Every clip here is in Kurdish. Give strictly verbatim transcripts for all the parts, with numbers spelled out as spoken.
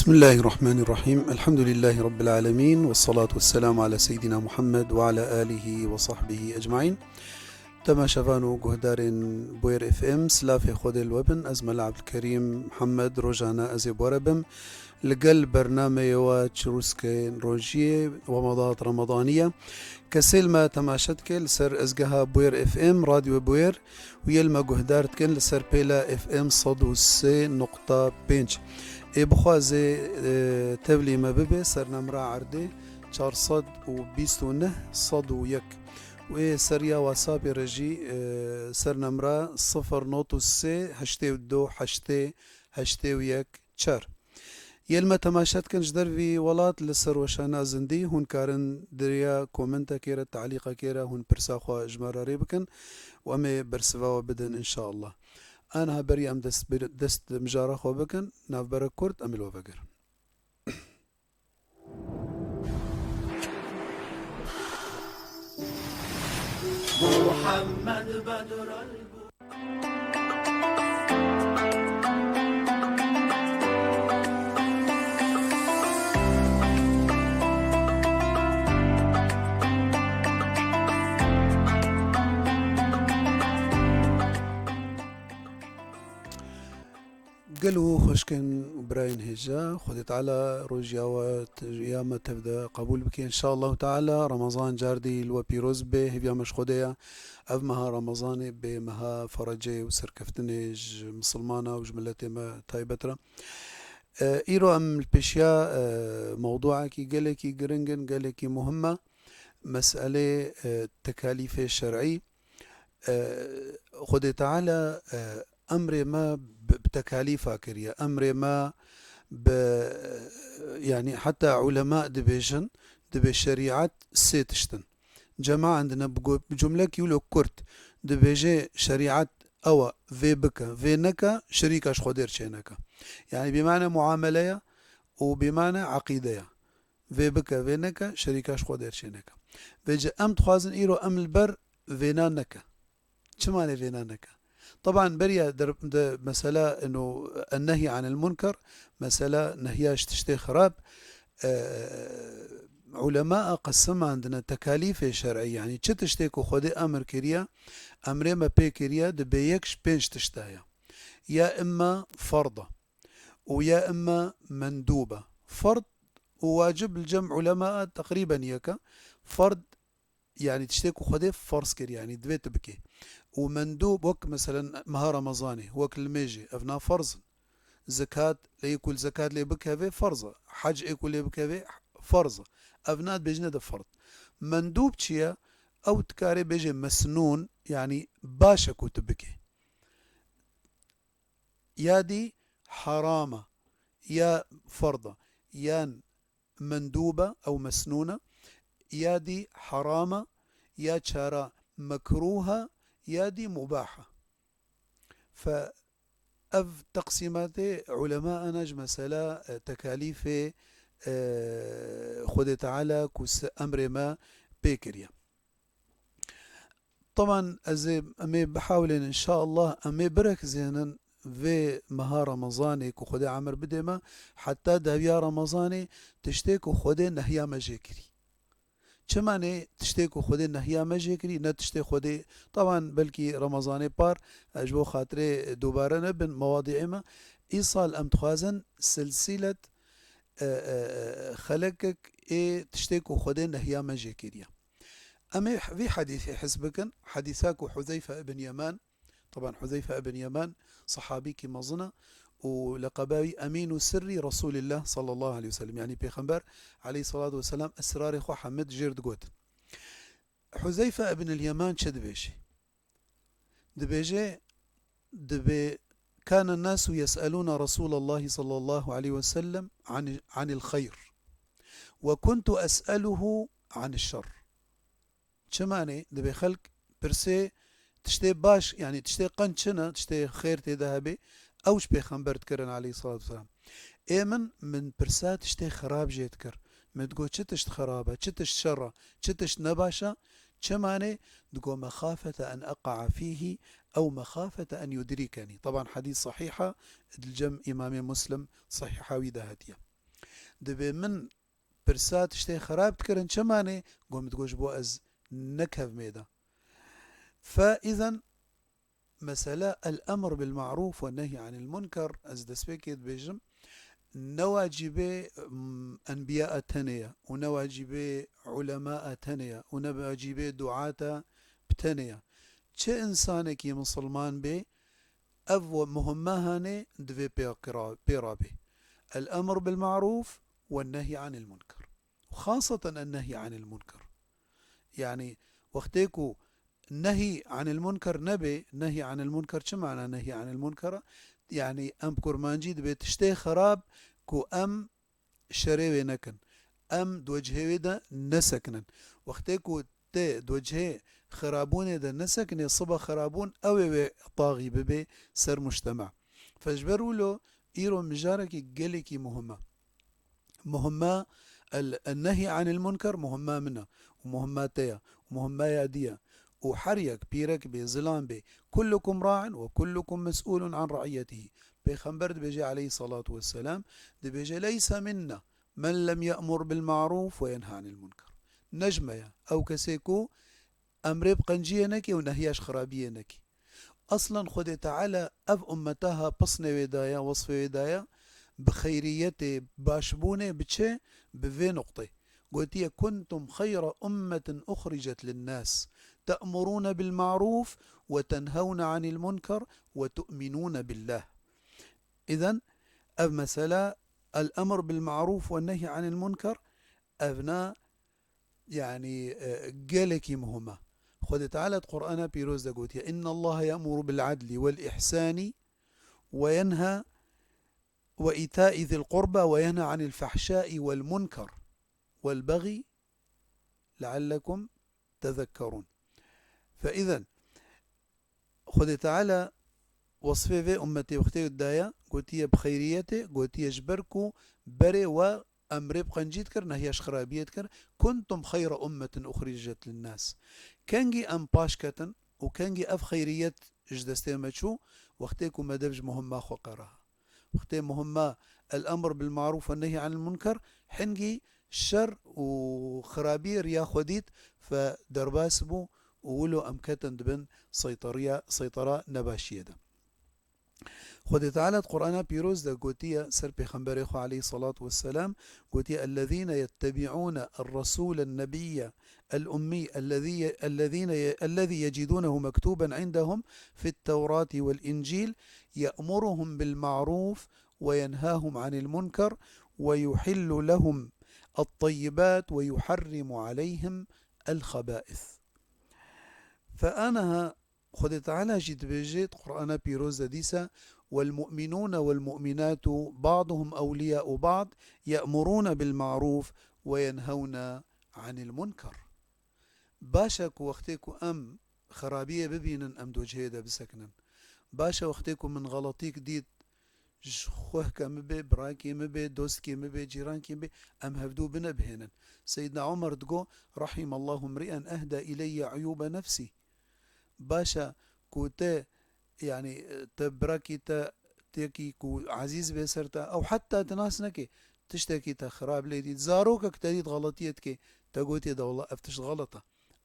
Bismillahirrahmanirrahim. Elhamdülillahi Rabbil alemin. Ve salatu ve selamu ala seyyidina Muhammed ve ala alihi ve sahbihi ecmain. Temaşevan û guhdarên Bûyer F M, silafê Xwedê li we bin. Ez Mela Ebdulkerîm Mihemed, rojane ez ê bi we re bim. Li gel bernameyê we Çirûskên Rojiyê, Wemadat Ramadanî ye. Kesê li me temaşe dike li ser ezgeha Bûyer F M, Radyo Bûyer, û yê li me guhdar dikin li ser pêla F M sed û sê nokta pênc. Ê bixwaze, e, tevlî me bibe, ser nemra erdê çar sed û bîst û neh sed û yek. Û ê ser ya WhatsAppê re jî, e, ser nemra sifir not û sê heştê û du heştê heştê û yek çar. Yê li me temaşe dikin ji dervî welat li ser weşana zindî, hûn karin di riya komentekê re, talîqekê re hûn pirsa xwe ji me re rê bikin û em ê bersiva we bidin înşallah. Aniha berî em dest bi, dest mijara xwe bikin, navbera kurt em ê li we vegerin. Muhammed Bedr el Gelo xweşkên û birayên hêja, Xwedê Teala rojiya we, ya me tev de qebûl bike. Înşallahu Teala Remezan cardî li we pîroz be, hêviya me ji Xwedê ye. Ev meha Remezanê bê meha ferecê û serkeftinê ji misilmana û ji miletê me taybet re. E, îro em li pêşiya, e, mewduekî gelekî giring in, gelekî muhim e. Meselê, e, tekalîfê şer'î. E, Xwedê Teala, e, emrê me bi, bi tekalîfa kiriye. Emrê me bi, yanî heta ulema dibêjin, dibê şerîet sê tişt in. Cemaen dine bi go-, bi cumlekî wilo kurt dibêje şerîet ew e, vê bike, vê neke, şerîka ji Xwedê re çêneke. Yanî bîmane muamele ye û bîmane eqîde ye. Vê bike, vê neke, şerîka ji Xwedê re çêneke. Vêce em dixwazin îro em li ber vêna neke. Çima lê vêna neke? Teban beriya der-, de mesela ino ennehy anil munker, mesela nehya ji tiştê xirab, e, ulema qesimandine tekalîfê şer'î, yanî çi tiştê ku Xwedê emir kiriye, emrê me pê kiriye, dibê yek ji pênc tişta ye. Ya imma ferd e û ya imma mendûb e. Ferd û wacib li cem ulema teqrîben yek e. Ferd, yanî tiştê ku Xwedê ferz kir, yanî divê tu bikê. Û mendûb, wek meselen meha Remezanê, wek limêjê, evna ferz in. Zekat, lê yê ku li zekat lê bikeve, ferz e. Hec ê ku lê bikeve, ferz e. Evna dibêjine de ferd. Mendûb çi ye? Ew dikarê bêje mesnûn, yanî baş e ku tu bikê. Ya dî heram e, ya ferd e, yan mendûb e ew mesnûn e, ya dî heram e, ya çara mekrûh e, ya dî mubah e. Fe ev teqsîmatê ulemana ji mesela, e, tekalîfê, e, Xwedê Teala ku se emrê me pê kiriye. Teban ez ê, em ê bihawilên înşallah, em ê birekizênin vê meha Remezanê ku Xwedê emir bidê me, heta dawiya Remezanê tiştê ku Xwedê nehya me jê kirî. Çima nê tiştê ku Xwedê nehya me jê kirî, ne tiştê Xwedê, teban belkî Remezanê par, e, ji bo xatirê dubare nebin mewadîê me, îsal em dixwazin silsîlet, e, e, e, xelekek ê tiştê ku Xwedê nehya me jê kiriye. Em ê vî hedîsê his bikin, hedîsa ku Huzeyfe ibn Yeman, teban Huzeyfe ibn Yeman sehabîkî mezin e û leqeba wî Emînu Sirrî Resûlillah sallallahu aleyhi ve sellem, yanî Pêxember aleyhissalatu vesselam esrarê xwe hemid jêr digotin. Huzeyfe ibn el Yeman çi dibêje? Dibêje, dibê, "Kâne nâsu yes'elûne Resûlallahi sallallahu aleyhi ve sellem ani-, anil xeyr. Ve kuntu es'eluhu anil şer." Çima nê? Dibê xelk pirsê tiştê baş, yanî tiştê qenc çi ne, tiştê xêr tê de hebê, ew ji Pêxember dikirin aleyhissalatu vesselam. Ê min, min pirsa tiştê xirab jê dikir. Min digot, "Çi tişt xirab e, çi tişt şer e, çi tişt nebaş e?" Çima nê? Digot, "Mexafete en eqa'a fîhî ew mexafete en yudrîkenî." Teban hedîs sehîh e, di cem Îmamê Muslim sehîha wî de hatiye. Dibê min pirsa tiştê xerab dikirin, çima nê? Got, min digot ji bo ez nekevmê de. Fe îzen mesele el-emr bil ma'ruf ve nehy anil munker, ez destpêkê dibêjim, ne wacîbê, mm, enbiya tenê ye û ne wacîbê ulema tenê ye û ne wacîbê duata bi tenê ye. Çi insanekî misilman bê, ev we muhimma hanê divê pê qira-, pê rabê. El-emr bil ma'ruf ve nehy anil munker. Xaseten en-nehy anil munker. Yani, wextê ku nehy anil munker nebe, nehy anil munker çi mana nehy anil munker? Yani, em bi kurmancî dibê tiştê xerab ku em şerê wê nekin. Em di wecihê wê de nesekinin. Wextê ku tê di wecihê xerabûnê de nesekinê, siba xerabûn ew ê wê taxî bibê ser mujtema. Fe ji ber wilo îro mijarekî gelekî muhim e. Muhimma el-, el-nehy anil munker muhimma min e û muhimma te ye û muhimma ya dî ye. Û her yek, pîrek bê, zilam bê, kullukum ra'in ve kullukum mes'ulun an ra'iyetihi. Pêxember dibêje aleyhissalatu vesselam, dibêje, "Leysa minna men lem ye'mur bil ma'ruf ve yenha anil munker." Ne ji me ye ew kesê ku emrê bi qenciyê neke û nehya ji xirabiyê neke. Aslan Xwedê Teala ev ummeta ha pisnê wê daye, wesfê wê daye, bi xeyriyetê, başbûnê bi çi? Bi vê nuqtê. Gotiye, "Kuntum xeyra ummetin uxricet linnas, te'murûne bil ma'rûf ve tenhewne anil munker ve tu'minûne billah." Îzen ev mesela el-emr bil ma'rûf ve nehy anil munker, evna, yani, e, gelekî muhim e. Xwedê Teala di Qur'ana Pîroz de gotiye, "Inna Allaha ya'muru bil adli wel ihsani ve yenha ve ita'i zil qurba ve yenha anil fahşai vel munker vel bagi leallekum tezekkerun." Fe izen, Xwedê Teala wesfê vê ummetê wextê daye, gotiye bi xeyriyetê, gotiye ji ber ku berê we emrê bi qencî dikir, nehya ji xirabiyê dikir. "Kuntum xeyra ummetin uxricet linnas." Kengî em paş ketin û kengî ev xeyriyet ji destê me çû, wextê ku me dev ji muhimma xwe qeraha. Wextê muhimma el-emr bil ma'rûf ve nehy anil munker, hingî şer û xirabiyê riya xwe dît, fe derbas bû û wilo em ketin dibin seytariya, seytara nebaşiyê de. Xwedê Teala di Qur'ana Pîroz de gotiye ser Pêxemberê xwe aleyhissalatu vesselam, gotiye, "Ellezîne yettebi'ûne er-resûlen nebiyye el-ummî ellezî, ellezîne ye-, ellezî yecidûnehu mektûben indehum fit-tewrâti wel-incîl, ye'muruhum bil-ma'rûf ve yenhâhum anil munker ve yuhillu lehum et-teyyibât ve yuharrimu aleyhim el-xebâis." Fe aniha Xwedê Teala jî dibêje di Qur'ana Pîroz de dîsa, "Wel-mu'minûne wel-mu'minâtu ba'duhum ewliyâ'u ba'd, ye'murûne bil-ma'rûf ve yenhewne anil munker." Baş e ku wextê ku em xerabiyê bibînin, em di wecihê de bisekinin. Baş e wextê ku min xeletîk dît, ji xwehke min bê, birakê min bê, dostkê min bê, cîrankê min bê, em hevdû bine bihênin. Seyyidna Omer digo, "Rahimallahu mri'en ehda ileyye uyûbe nefsî." Baş e ku te, yani, te birakî te, têkî ku ezîz bê ser te, ew heta te nas neke, tiştekî te xirab lê dît, zarokek te dît xeletiyê dike, te gotiye de wela ev tişt xelet e.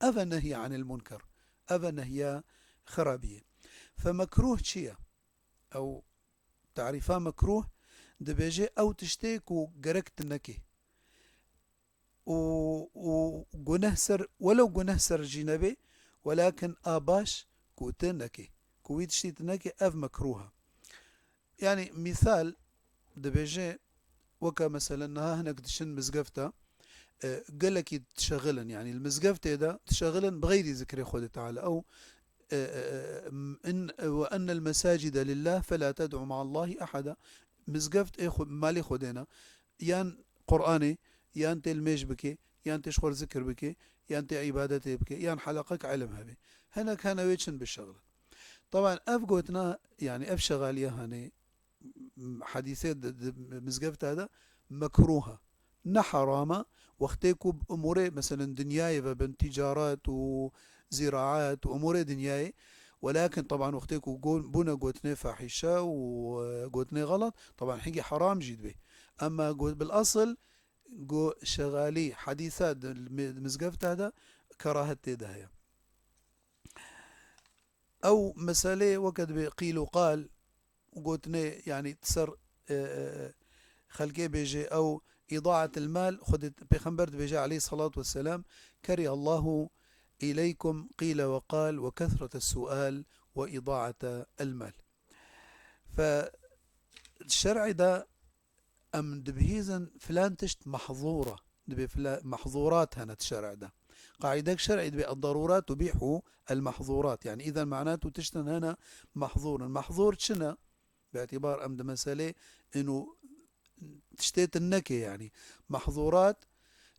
Ev e nehye anil munker. Ev e nehya xirabiyê. Fe mekrûh çi ye? Ew tarîfa mekrûh dibêje ew tiştê ku gerek tu nekê. Û, û guneh ser, welew guneh ser jî nebê, welakin a baş ku tu nekê. Ku wî tiştî tu nekê, ev mekrûh e. Yani, mîsal dibêje, weke meselen niha hinek diçin mizgefta, e, gelekî dişexilin, yani li mizgeftê de dişexilin bi xeyrî zikrê Xwedê Teala. Ew, e, e, e, in, "Ve ennel mesacide lillah fela ted'u ma'allahi ahada." Mizgeft ê xwe, malê Xwedê ne. Yan Qur'anê, yan tê limêj bike, yan tê ji xwe zikir bike, yan tê îbadetê bike, yan heleqek ilim hebe. Hinek hene wê çin bişexilin. Taban ev gotina, yani ev şexaliye hene, hadîsê di, di mizgefta de mekrûh e. Ne heram e, wextê ku bi umûrê, meselen, dinyayê ve bin, ticaret û ziraet û umûrê dinyayê, welakin, taban, wextê ku go-, bûne gotinê fahîşe û, e, gotinê xelet, taban, hingî heram jî dibe. Emma got bil asıl, got şegalî, hadîsa di mi-, mizgefta de kerahet tê de heye. Ew meselê weke dibê qîl û qal û gotinê, yanî ser, e, e, xelkê bêje ew îdaetil mal, Xwedê Pêxember dibêje aleyhissalatu vesselam, "Kerihallahu ileykum qîle ve qal ve kethretes sual ve îdaetel mal." Fe şer'ê de em dibihîzin filan tişt mehzûr e. Dibê fila-, mehzûrat hene di şer'ê de. Qaîdek şer'î dibê, "Ed-darûrat tubîhu el-mehzûrat." Yanî, îzen manatû tiştin hene mehzûr in. Mehzûr çi ne? Bi îtîbar em di meselê ino tiştê tu neke, yanî. Mehzûrat,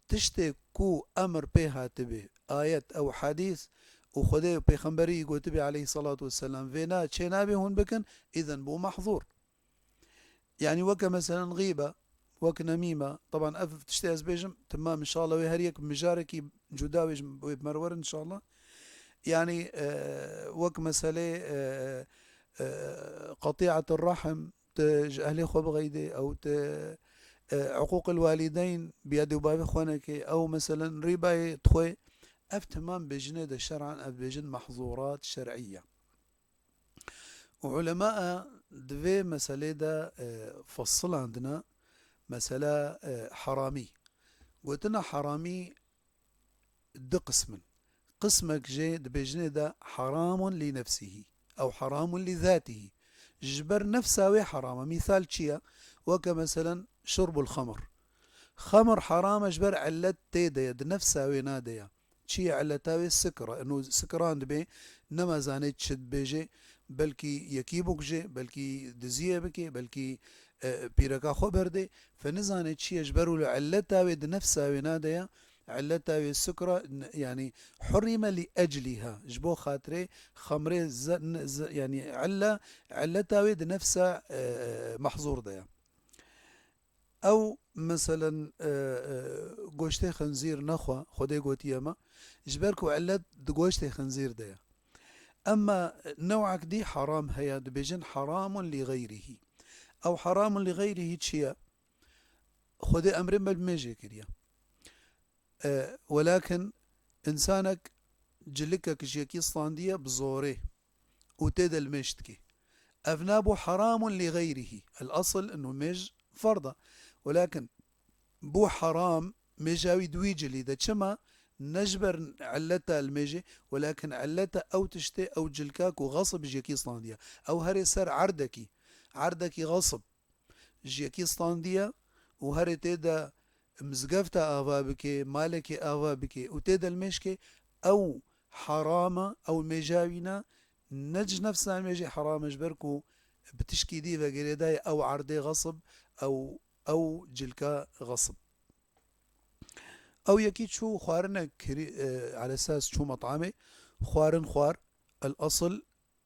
tiştê ku emir pê hatibê, ayet ew hadîs û Xwedê û Pêxemberî gotibê aleyhissalatu vesselam, vêna çê nabê hûn bikin, îzen bû mehzûr. Yanî weke meselen xîbe, wek nemîme. Teban ev tiştê ez bêjim, timam inşallah wê her yek mijarekî cuda wê ji wê bi me re werin inşallah. Yanî, e, wek meselê, e, e, qetî'etir rahim, tu ji ehlê xwe bixeydê, ew tu, e, uqûqil walîdeyn bi yadê û bavê xwe nekê, ew meselen rîbayê dixwê. Ev timam bêjinê de şer'an ev bêjin mehzûrat şer'î ye. Û ulema di vê meselê de, e, fesilandine mesela, e, heramî. Gotina heramî du qism in. Qismek jê di bêjinê de heramun lî nefsihî, ew heramun lî zatihî. Ji ber nefsa wê heram e. Mîsal çi ye? Weke meselen şurbul xemr. Xemr heram e ji ber illet tê de ye, di nefsa wê nade ye. Çi ye illeta wê? Sikr e. Eno sikran dibe, nema zanê çi dibêje, belkî yekî bikuje, belkî diziyê bike, belkî, e, pîreka xwe berdê. Fe nizane çi ye, ji ber wilo illeta wê di nefsa wê nade ye. Illeta wê sikra, n-, yanî hurrîme lî eclîha. Ji bo xatirê xemrê ze-, n-, ze-, yanî illa, illeta wê di nefsa, e, e, mehzûr de ye. Ew, meselen, e, e, goştê xinzîr nexwe, Xwedê gotiye me, ji ber ku illet di goştê xinzîr de ye. Emma new'ek dî heram heye, dibêjin heramun lî xeyrihî. Ew heramun lî xeyrihî çi ye? Xwedê emrê me bi mêjê kiriye. E, welakin insanek cilikek ji yekî standiye bi zorê û tê de li mêj dikê. Ev nabû heramun lî xeyrihî. El asıl ino mêj ferda. Welakin bû heram mêja wî di wî cilî de. Çima? Ne ji ber illeta li mêjê, welakin illeta ew tiştê, ew cilka ku xesib ji yekî standiye. Ew herê ser erdekî. Erdekî xesib ji yekî standiye û herê tê de mizgefta ava bike, malekê ava bike û tê de li mêj ke, ew heram e, ew mêja wî ne, ne ji nefsa mêjê heram e, ji ber ku bi tişkî dî ve girêdayê ew erdê xesib, ew, ew cilka xesib. Ew yekî çû xwarinek kirî, e, alesas çû met'amê, xwarin xwar, el asıl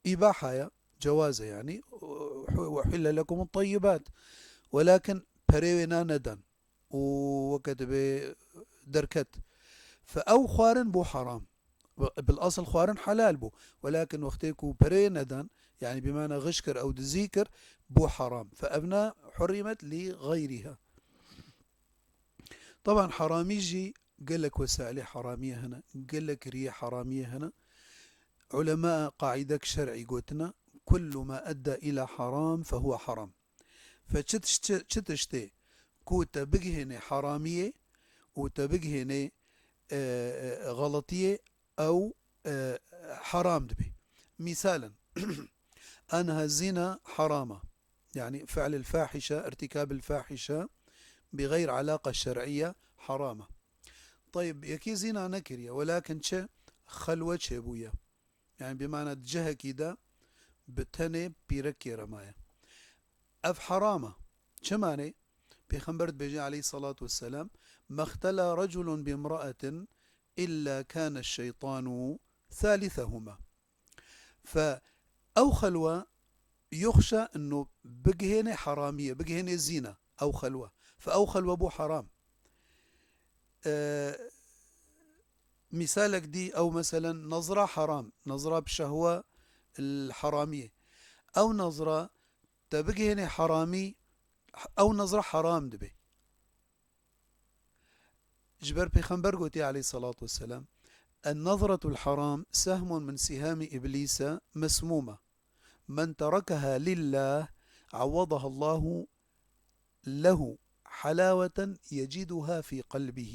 îbaha ye, cewaz e yanî, ve uhille lekum tayyibat. Welakin perê wê na nedan û weke dibe derket. Fe ew xwarin bû heram. Bil asıl xwarin helal bû. Welakin wextê ku perê nedan, yanî bi mana xiş kir ew dizî kir, bû heram. Fe evna hurrimet lî xeyriha. Teban heramî jî gelek wesailê heramiyê hene, gelek riyê heramiyê hene. Ulema qaîdek şer'î gotine, "Kullu ma edda ila haram fehuwe haram." Fe çi tişt-, çi tiştê ku te bigihênê heramiyê û te bigihênê, e, e, xeletiyê, ew, e, heram dibe. Mîsalen, enha zîna heram e. Yanî fi'lil fahişe, irtikabil fahişe bi xeyr alaqa şer'iyye heram e. Teyib, yekî zîna nekiriye, welakin çi? Xelwe çêbûye. Yanî bi mana di cihekî de bi tenê pîrekê re maye. Ev heram e. Çima ne? Pêxember dibêje aleyhissalatu vesselam, "Mextela reculun bi imra'atin illa kane şeytanu thalithehuma." Fe ew xelwe yuxşe ino bigihênê heramiyê, bigihênê zîna ew xelwe. Fe ew xelwe bû heram. E, mîsalek dî ew meselen nezra heram, nezra bi şehwe li heramiyê. Ew nezra te bigihênê heramî, ew nezra heram dibe. Ji ber Pêxember gotiye aleyhissalatu vesselam, "النظرة الحرام سهم من سهام إبليس مسمومة، من تركها لله عوضها الله له حلاوة يجدها في قلبه."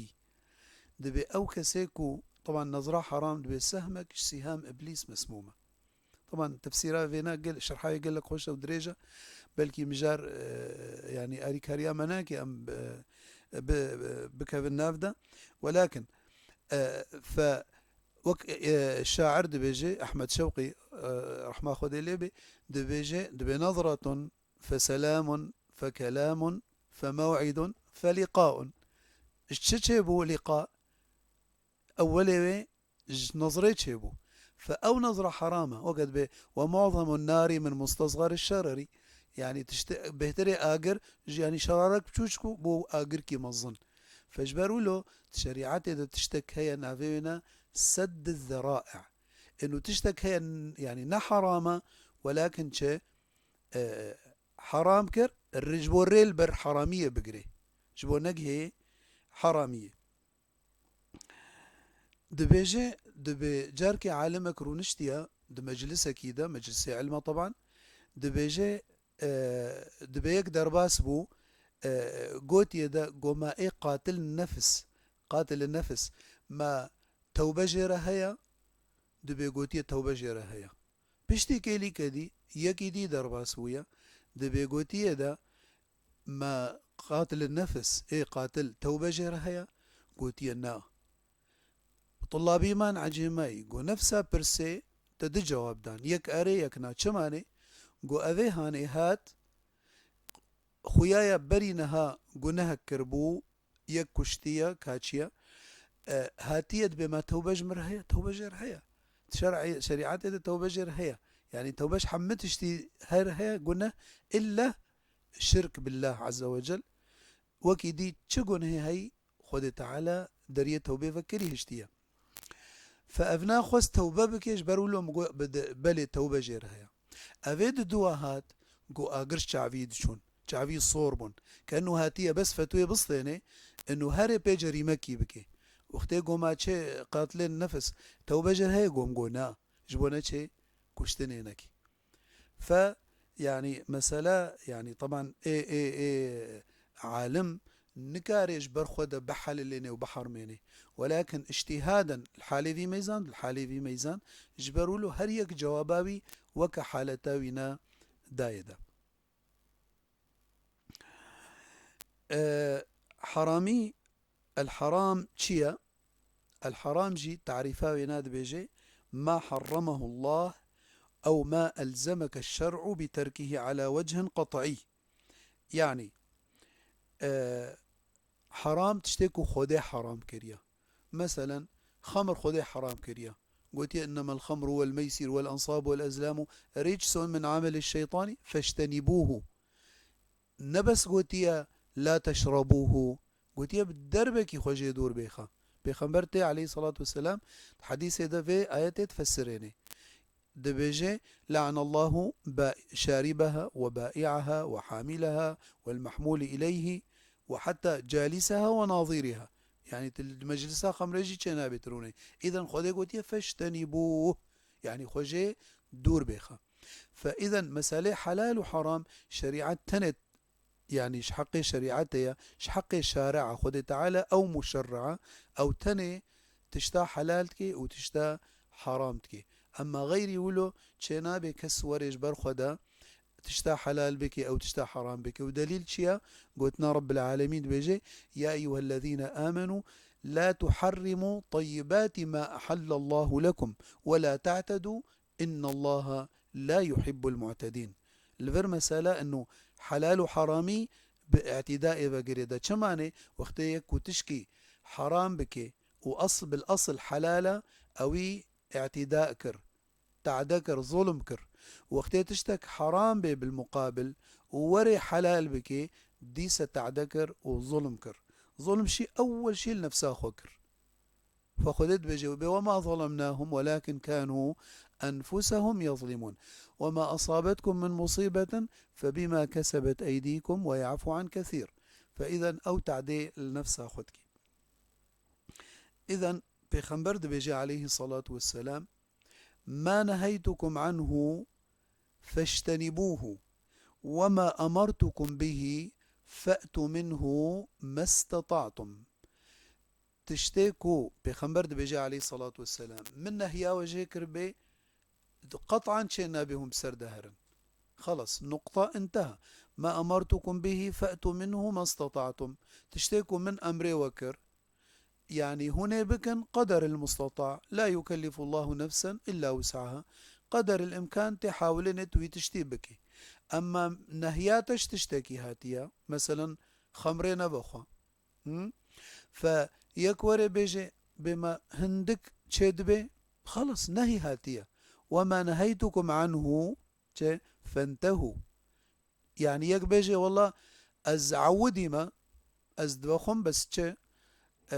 Dibe ew kesê ku, teban nezra heram dibe sehmek ji siham Îblîs mesmûm e. Teban tefsîra vêna gel, şerha wê gelek xweş e û dirêj e. Belkî mijar, e, yanî alîkariya me nake em bi, bi, bikevin nav de. Welakin, e, fe, wek, e, şair dibêje, Ehmed Şewqî, e, rehma Xwedê lê bê, dibêje, dibe نظرة فسلام فكلام فموعد فلقاء. Ji çi çêbû liqa? Ewwelê wê ji nezrê çêbû. Fe ew nezra heram e. Weke dibê, "ومعظم النار من مستصغر الشرر." Yanî tiştê bêhtirê agir, ji, yanî şerarek biçûçik û bo agirkî mezin. Fe ji ber wilo, di şerîetê de tiştek heye navê wê ne سد الذرائع. Êno tiştek heye, n-, yanî ne heram e, welakin çi, e, heram kir, rê-, ji bo rê li ber heramiyê bigirê. Ji bo negihê heramiyê. Dibêje, dibe carkê alimek rûniştiye di meclisekî de, meclisê ilma teban, dibêje, e, dibe yek derbas bû, e, gotiye de, goma ê qatil nefs, qatil nefs, ma tewbe jê re heye? Dibe gotiye tewbe jê re heye. Piştî kêlîke dî, yekî dî derbas bûye, di bêgotiye de, "Me qatil nefs, ê qatil, tewbe jê re heye?" Gotiye, "Na." Tulabî man ecêmayî, go, "Nefsa pirsê te du cewab dan. Yek erê, yek na. Çima nê?" Go, "Evê hanê hat, xuyaya berî niha gunehek kiribû, yek kuştiye, kaçiye. E, hatiye dibê me tewbe ji min re heye, tewbe jê re heye. Şer'ê, şerîetê de tewbe jê re heye. Yanî tewbe ji hemî tiştî her heye, guneh, illa şirk billah azze ve cel. Wekî dî çi gunehê heyî, Xwedê Teala deriyê tewbê vekirî hiştiye." Fe ev naxwest tewbe bike, ji ber wilo min got, "Bide-, belê tewbe jê re heye." Evê di dua hat, got, "Agir ji çavî diçûn, çavî sor bûn. Ke eno hatiye bes fetwê bistêne, eno herê pê cerîmekî bike." Wextê goma çê qatilên nefs, "Tewbe jê re heye?" Gom got, "Na." Ji bo ne çê? Kuştinê nekî. Fe, yanî, mesela, yanî, teban ê, ê, ê alim nikare ji ber xwe de bihelilêne û bihermêne. Welakin îctîhaden li halê vî meyzan, li halê vî meyzan, ji ber wilo her yek cewaba wî weke haleta wî ne dayê de. E, heramî, el-heram çi ye? El-heram jî tarîfa wê ne dibêje, "Ma harramahu Allah ew ma elzemeke şer'u bi terkihi ala wecihin qat'î." Yanî, e, heram tiştê ku Xwedê heram kiriye. Meselen, xemr Xwedê heram kiriye. Gotiye, "Innemel xemru wel meysir wel ensabu wel ezlamu ricsun min ameli şeytani feştenibûhu." Ne bes gotiye, "La teşrebûhu." Gotiye, "Bi derbekî xwe jê dûr bêxe." Pêxember tê aleyhissalatu vesselam di hedîsê de vê ayetê difesirêne. Dibêje, "Le'anallahu ba-, şaribeha ve bai'aha ve hamileha vel mahmuli ileyhi ve hatta caliseha ve naziriha." Yanî, tu li meclisa xemrê jî çênabê tirûnê. Îden Xwedê gotiye, "Feştenîbûh." Yanî, xwe jê dûr bêxe. Fe îden meselê helal û heram, şerîet tenê, yanî ji heqê şerîetê ye, ji heqê şaria Xwedê Teala ew muşerria, ew tenê tişta helal dike û tişta heram dike. Emma xeyrî wilo çênabe kes were ji ber xwe de tişta helal bike, ew tişta heram bike. Û delîl çi ye? Gotina Rabbil Alemîn dibêje, "Ya eyyuhellezîne amenû, la tuharrimû tayyibâti ma ehallallahu lekum, ve la ta'tedû, innallaha la yuhibbul mu'tedîn." Li vir mesela eno helal û heramî bi îtîdaê ve girê de. Çima ne? Wextê yek ku tişkî heram bike û asl bil asl helal e, ewî îtîda kir, tade kir, zulm kir. Wextê tiştek heram bê bil muqabil û were helal bike, dîse tade kir û zulm kir. Zulm şî ewwel şî li nefsa xwe kir. Fe Xwedê dibêje, "Ve ma zalemnahum welakin kanu أنفسهم يظلمون. وما أصابتكم من مصيبة فبما كسبت أيديكم ويعفو عن كثير. فإذا أو تعدي لنفسها خدكي. إذا Pêxember dibêje aleyhi salatu vesselam, "ما نهيتكم عنه فاجتنبوه وما أمرتكم به فأتوا منه ما استطعتم." Tiştê ku Pêxember dibêje aleyhi salatu vesselam, "Min nehiya we jê kiribê, qet'an çê nabê hûn bi ser de herin." Xelas, nuqta inteha. "ما أمرتكم به فأتوا منه ما استطعتم." Tiştê ku min emrê we kir, yanî hûn ê bikin, قدر المستطاع، لا يكلف الله نفسا إلا وسعها. Qederil îmkan tê hawilênê tu wî tiştî bikî. Emma nehiya te ji tiştekî hatiye, meselen, xemrê nevexwe. Hı? Fe yek were bêje, bê me hindik çê dibe, xelas, nehî hatiye. "وما نهيتكم عنه" çi? "فانتهوا." Yanî yek bêje, "Wela ez ewidî me, ez divexwim, bes çi? E,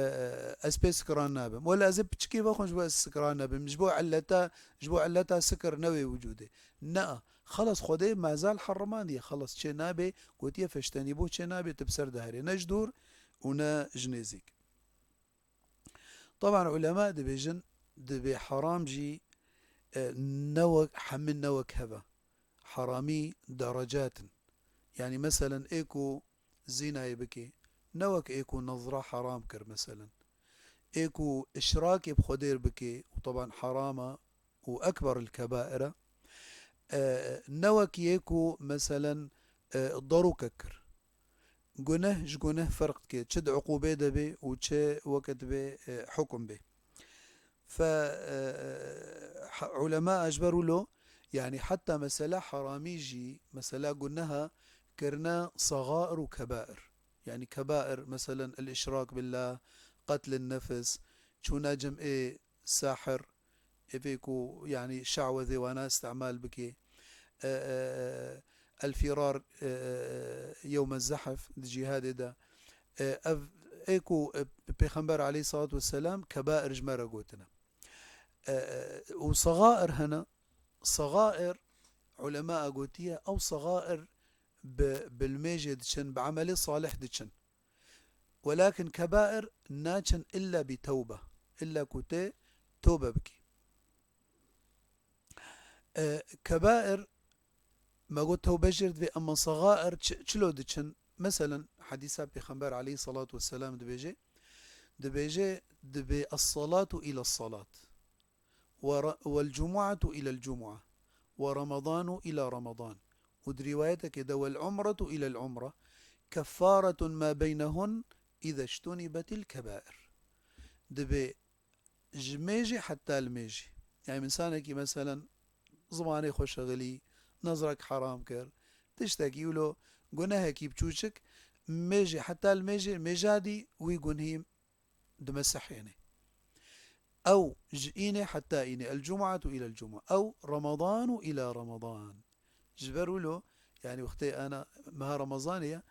ez pê sikiran nabim. Wela ez ê piçikî vexwim, ji bo ez sikiran nebim. Ji bo illeta, ji bo illeta sikir newê wicûdê." Na, xelas Xwedê mezal herrimandiye. Xelas çê nabê, gotiye, "Feştenî bo çê nabê, tu bi ser de herê. Ne ji dûr û ne ji nêzîk." Taban ulema dibêjin, dibê heram jî, e, ne wek, hemî ne wek hev e. Heramî derecat in. Yanî meselen ê ku zînayê bike, ne wek ê ku nezra heram kir meselen. Ê ku işrakê bi Xwedê bike, û taban heram e, û ekber el kebair e. E, ne wek yê ku meselen, e, derûkek kir. Guneh ji guneh ferq dike. Çi di uqûbê de bê û çi weke dibê, e, hukum bê. Fe, e, ha, ulema ji ber wilo, yanî heta mesela heramî jî, mesela guneha kirine sagair û kebair. Yanî kebair, meselen, el-işrak billah, qetlin nefs, çûna cemê sahir, ê vê ku, yanî, şawezê wana îstemal bikê. E, e, e, el-firar, e, e, yewme zehf di cîhadê de. E, ev, ê ku, e, Pêxember aleyhissalatu vesselam kebair ji me re gotine. E, e, û sagair hene, sagair, ulema gotiye, ew sagair bi, bi limêjê diçin, bi emelê salih diçin. Welakin kebair naçin illa bi tewbe. Illa ku tê tewbe bikî. E, kebair, me got tewbe jê re divê, emma sagair çi-, çilo diçin? Meselen, hadîsa Pêxember aleyhissalatu vesselam dibêje, dibêje, dibê, "Es-salatu ila salat." Ve ra-, "Vel-cumu'atu ilel-cumu'a, ve Ramadanu ila Ramadan." Û di rîwayetekê de, "Vel-umratu ilel-umra, keffaretun ma beynehun, iza ijtunibetil kebair." Dibê ji mêjê heta li mêjê. Yani, insanekî, meselen, zimanê xwe şixilî, nezrek heram kir, tiştekî wilo, gunehekî biçûçik, mêjê heta li mêjê, mêjadî wî gunhî dimesihêne. Ew ji înê heta înê, el-cumu'atu ilel-cumu'a, ew Ramadanu ila Ramadan. Ji ber wilo, yani wextê ana meha Ramazanê ye,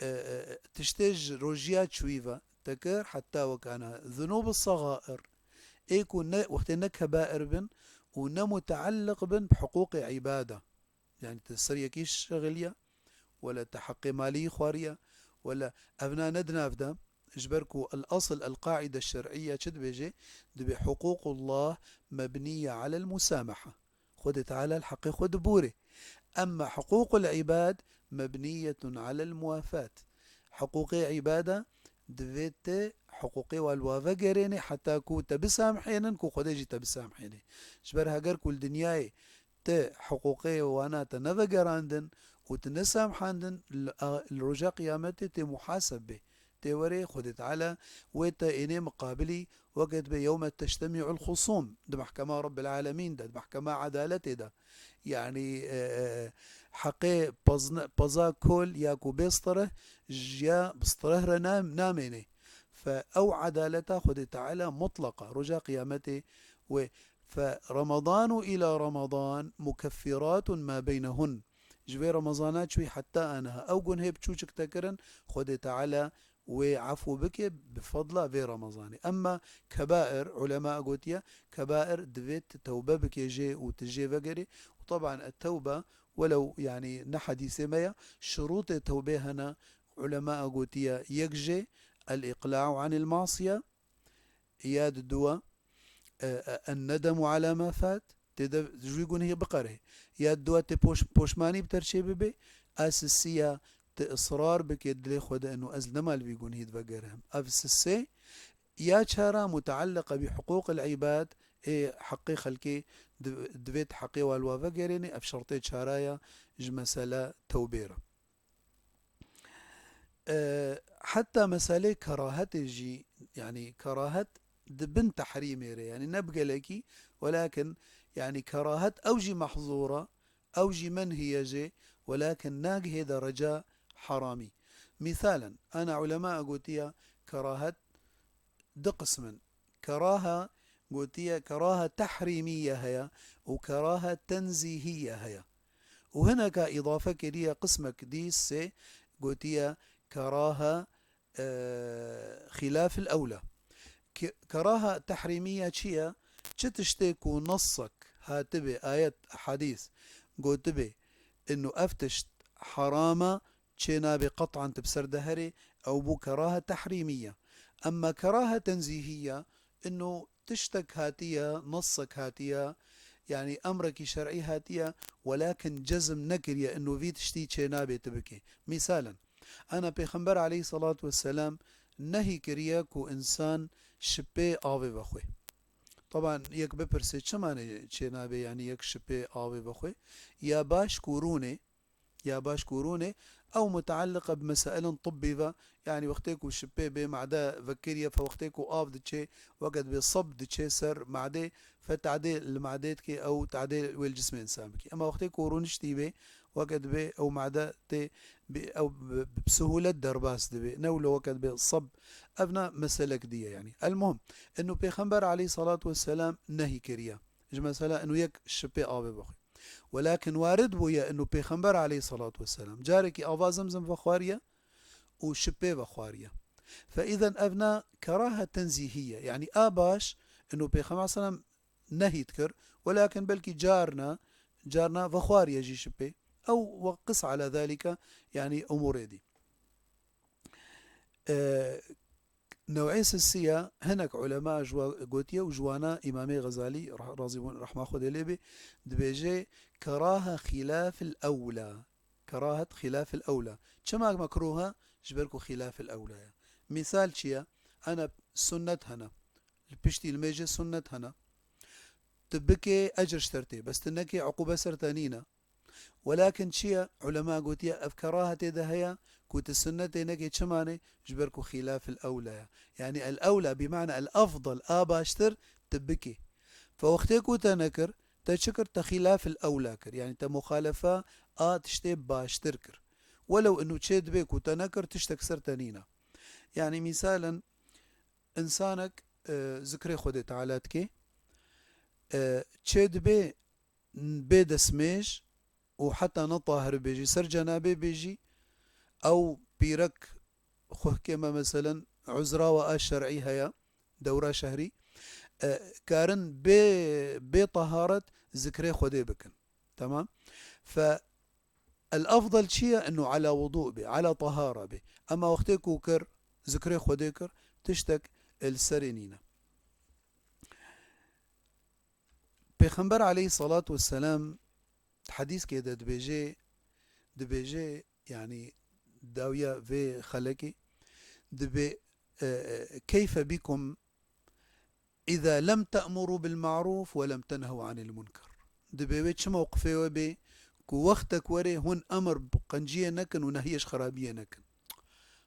e, e, tiştê ji rojiya çûyî ve te kir heta wekana zunûb sagair, ê ku ne, wextê ne kebair bin û ne mutealliq bin bi hiqûqê îbada. Yani te ser yekî şixiliye, wela te heqê malî xwariye, wela evna ne di nav de, ji ber ku el-asl, el-qaîde şer'îye çi dibêje? Dibê hiqûqullah mebniye alel musamaha. Xwedê Teala li heqê xwe dibûrê. Emma hiqûqul îbad mebniyetun alel muwafat. Hiqûqê îbada divê te hiqûqê wan li wa vegerênê heta ku te bisamhênin, ku Xwedê jî te bisamhênê. Ji ber heger ku li dinyayê te hiqûqê wana te nevegerandin û tu nesamhandin, li, a, li roja qiyametê tê muhaseb bê. Tê werê Xwedê Teala wê te ênê miqabilî, weke dibê yewme teştemi'ul xusûm, di mehkema Rabbil Alemîn de, di mehkema edaletê de. Yani, e, e, heqê pezne-, peza kol ya ku bê stireh, ji ya bi stireh re nam-, namênê. Fe ew edaleta Xwedê Teala mutleqa, roja qiyametê wê. Fe Ramadanu ila Ramadan mukeffiratun ma beynehun. Ji vê Remezana çûyî heta aniha ew gunhê biçûçik te kirin, Xwedê Teala wê efû bike bi fadla vê Remezanê. Emma kebair, ulema gotiye, kebair divê tu tewbe bike jê û tu jê vegerê. Û teban et-tewbe, welew, yanî, ne hedîsê me ye, şurûtê tewbê hene, ulema gotiye, yek jê, el-îqla'u anil masiye, ya diduwa, e, e, en-nedemu ala ma fat, tê de ji wî gunehî biqerihê. Ya diduwa tê poş-, poşmanî bi ter çê bibe, a sisiya tê israr bike dilê xwe de, eno ez nema li vî gunehî divegerim. Ev sisê ya çara mutealliqe bi huqûqil îbad, ê heqê xelkê di-, divê tu heqê wa li wa vegerênê, ev şertê çara ya ji mesela tewbê re. E, heta meselê kerahetê jî, yanî kerahet di bin tehrîmê re, yanî ne bi gelekî, welakin, yanî kerahet ew jî mehzûr e, ew jî menhî ye jê, welakin nagihê dereca heramî. Mîsalen, ana ulema gotiye kerahet du qism in. Keraha gotiye keraha tehrîmîye heye û keraha tenzîhîye heye. Û hineka îdafe kiriye qismek dî sê, gotiye keraha, e, xîlafil ewla. Ke-, keraha tehrîmîye çi ye? Çi tiştê ku nesek hatibe, ayet, ehadîs, gotibe, inu ev tişt heram e, çê nabe qet'an tu bi ser de herê, ew bû keraha tehrîmî ye. Emma keraha tenzîhî ye, inu tiştek hatiye, nesek hatiye, yanî emrekî şer'î hatiye, welakin cezm nekiriye inu vî tiştî çê nabe tu bikê. Mîsalen, ana Pêxember aleyhisselatu vesselam nehî kiriye ku însan şipê avê vexwe. Teban yek bipirse, çima ne çê nabe, yanî yek şipê avê vexwe? Ya baş ku rûnê, ya baş ku rûnê, ew mutealliq e bi mesailên tibbî ve, yanî wextê ku şipê bê made vekiriye, fe wextê ku av diçê, weke dibê seb diçe ser madê, fe tadê li madê dike, ew tadê wê li cismê însan bike. Ema wextê ku rûniştî bê, weke dibê ew made tê bi, ew bi, bi sihûlet derbas dibe. Ne wilo weke dibê seb, ev na meselek diye yanî. El muhim, inu Pêxember aleyhissalatu vesselam nehî kiriye. Ji mesela inu yek şipê avê bixwe. Welakin warid bûye inu Pêxember aleyhissalatu vesselam carekî ava Zemzem vexwariye û şipê vexwariye. Fe îzen ev na keraha tenzîhî ye. Yanî a baş inu Pêxember selam nehî dikir, welakin belkî carna, carna vexwariye jî şipê. Ew we qis ala zalîke, yanî umûrê dî. E, Newê sisiya hinek ulema ji wa gotiye û ji wana Îmamê Xezalî ra-, razî bûn, rehma Xwedê lê bê, dibêje keraha xîlafil ewla. Kerahet xîlafil ewla. Çima mekruh e? Ji ber ku xîlafil ewla ye. Mîsal çi ye? Ana sunnet hene. Li piştî li mêjê sunnet hene. Tu bikê ecr ji te re tê. Bes tu nekê, uqûbe ser te nîne. Welakin çi ye? Ulema gotiye, ev kerahetê de heye ku tu sunnetê nekê, çima ne? Ji ber ku xîlafil ewla ye. Yanî el ewla bi mana el efdal, a baştir tu bikê. Fe wextê ku te nekir, te çi kir? Te xîlafil ewla kir. Yanî te muxalefa a tiştê baştir kir. Welew inu çê dibê ku te nekir, tiştek ser te nîne. Yanî mîsalen, însanek, e, zikrê Xwedê Teala dike, e, çê dibê bê destmêj û heta netahir bê jî, ser cenabê bê jî, ew pîrek xwehkê me, meselen, uzra we a şer'î heye, dewra şehrî, e, karin bê, bê taharet zikrê Xwedê bikin. Tamam? Fe el efdal çi ye? Inu ala wudu be, ala tahara be. Ema wextê ku kir, zikrê Xwedê kir, tiştek li serê nîne. Pêxember aleyhissalatu vesselam di hedîskê de dibêje, dibêje, yanî dawiya vê xelekê, dibê, e, e, keyfe bikum îza lem te'muru bil ma'ruf ve lem tenhew anil munker. Dibê wê çi mewqifê we bê ku wextek were hûn emir bi qenciyê nekin û nehyê ji xerabiyê nekin.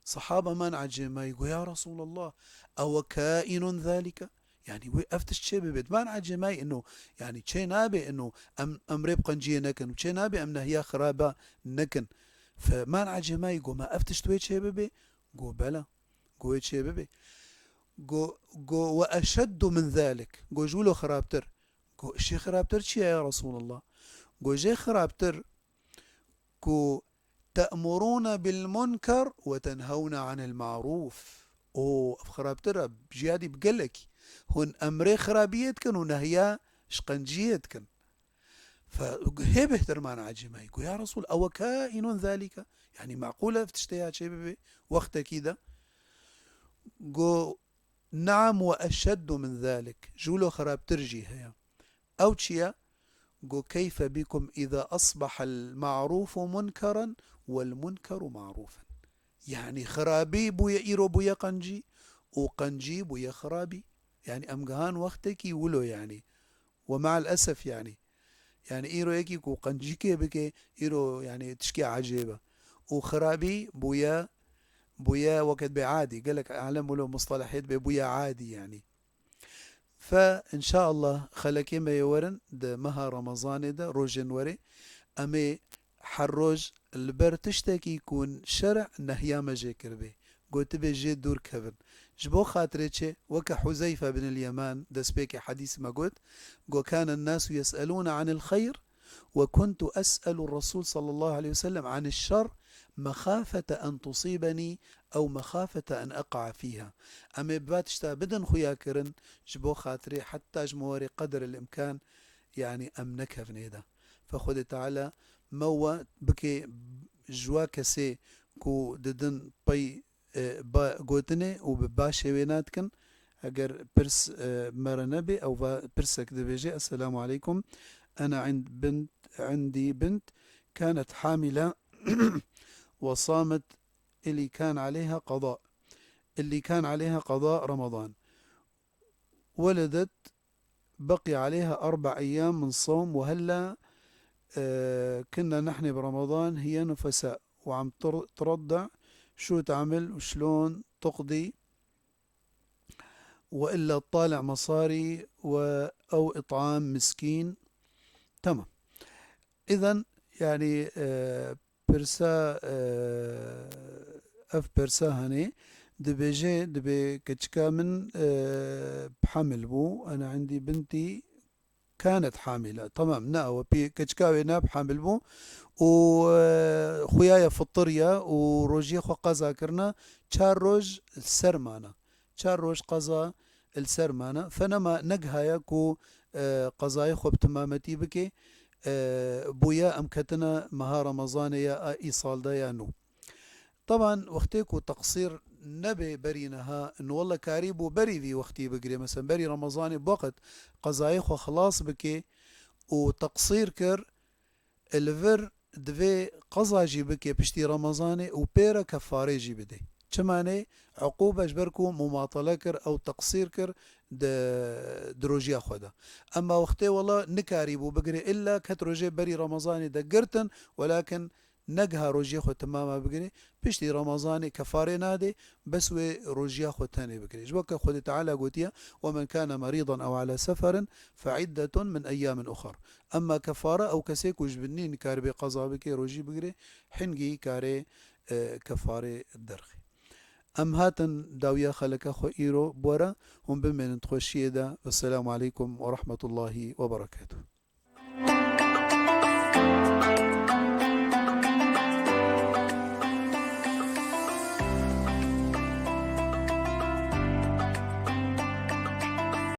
Sehaba man ecêmayî got, ya Resulallah, ewe kainun zalike? Yanî wê ev tişt çê bibe? Man ecêmayî ino, yanî çê nabe ino em emrê bi qenciyê nekin û çê nabe em nehya xeraba nekin. Fe man ecêmayî got, ma ev tişt wê çê bibe? Got, bela. Got, wê çê bibe. Got, got, ve eşeddu min zalik. Got, ji wilo xirabtir. Got, ji xirabtir çi ye ya Resulallah? Got, jê xirabtir ku تأمرون بالمنكر وتنهون عن المعروف. O, ev xirabtir e, jiyadî bi gelekî. Hûn emrê xirabiyê dikin û nehya ji qenciyê dikin. Fe hê bêhtir mana ecêmayî. Go, ya Resûl, ewe kaînun zalîke? Yanî meqûl e ev tiştê ya çê bibe wextekî de? Go, neam we eşeddu min zalik. Ji wilo xirabtir jî heye. Ew çi ye? Go, keyfe bikum îza asbaha el-ma'rufu munkeran wel-munkeru ma'rufan. Yanî xirabî bûye, îro bûye qencî û qencî bûye xirabî. Yanî em gihan wextekî wilo yanî. We me'el esef yanî. Yanî îro yekî ku qencîkê bike, îro yanî tişkê ecêb e. Û xirabî bûye, bûye weke bê adî. Gelek alem wilo mustelehê dibe bûye adî yanî. Fe, înşaallah, xelekê me yê werin di meha Remezanê de, rojên werê, em ê her roj li ber tiştekî ku şer'e nehya me jê kiribê, gotibê jê dûr kevin. Ji bo xatirê çi? Weke Huzeyfe bin el-Yeman, destpêkê hedîsê me got, got, kâne n-nâsu yes'elûne anil xeyr, وكنت أسأل الرسول صلى الله عليه وسلم عن الشر مخافة أن تصيبني أو مخافة أن أقع فيها. Em ê bi va tişta bidin xuya kirin, ji bo xatirê heta ji me werê qeder el-imkan, yanî em nekevnê de. Fe Xwedê Teala me we bike ji wa kesê ku didin pey e, ba-, gotinê û bi ba şêwê nadikin. Eger pirs, e, me re nebe, ew va pirsek dibêje, Esselamu aleykum. Ena ind-, bint, indi bint kanet hamile ve samet illi kan aleyha qada. Illi kan aleyha qada Ramadan. Weledet بقي عليها أربع أيام من صوم، وهلا، آه، كنا نحن برمضان هي نفساء وعم تر-، ترضع، شو تعمل وشلون تقضي؟ وإلا تطالع مصاري و-، أو إطعام مسكين. تمام. إذن، يعني، آه، Pirsa, e, ev pirsa hene, dibêje, dibê keçika min, e, hamil bû. Ena indî bintî kanet hamile. Tamam, na, ew pê keçika wê ne hamil bû û, e, xuya ye fitiriya û rojiyê xwe qeza kirina, çar roj li ser mana. Çar roj qeza li ser mana. Fe nema negihaya ku, e, qezayê xwe bi timametî bike, e, bûye em ketine meha Remezanê ya a îsal de ya nû. Teban wextê ku teqsîr nebe berî niha, in welle karî bû berî vî wextî bigirê. Mesela berî Remezanê boqet qezayê xwe xilas bike û teqsîr kir, li vir divê qeza jî bike piştî Remezanê û pê re kefarê jî bide. Çima nê? Uqûbe ji ber ku mumatele kir, ew teqsîr kir di, di rojiya xwe de. Emma wextê wela nikarîbû bigire, illa ket rojê berî Remezanê de girtin, welakin negiha rojiyê xwe temama bigire, piştî Remezanê kefarê nade, bes wê rojiya xwe tenê bigire. Ji bo ke Xwedê Teala gotiye, "Wemen kane merîdan ew ala seferin fe iddeton min eyyamin uxar." Emma kefare ew kesê ku ji bin nî nikaribe qeza bike, rojî bigire, hingî kare, e, kefarê derxe. Em hatin dawiya xeleka xwe îro bi we re, hûn bimênin di xweşiyê de. Vesselamu aleykum ve rahmetullahi ve berekatuh.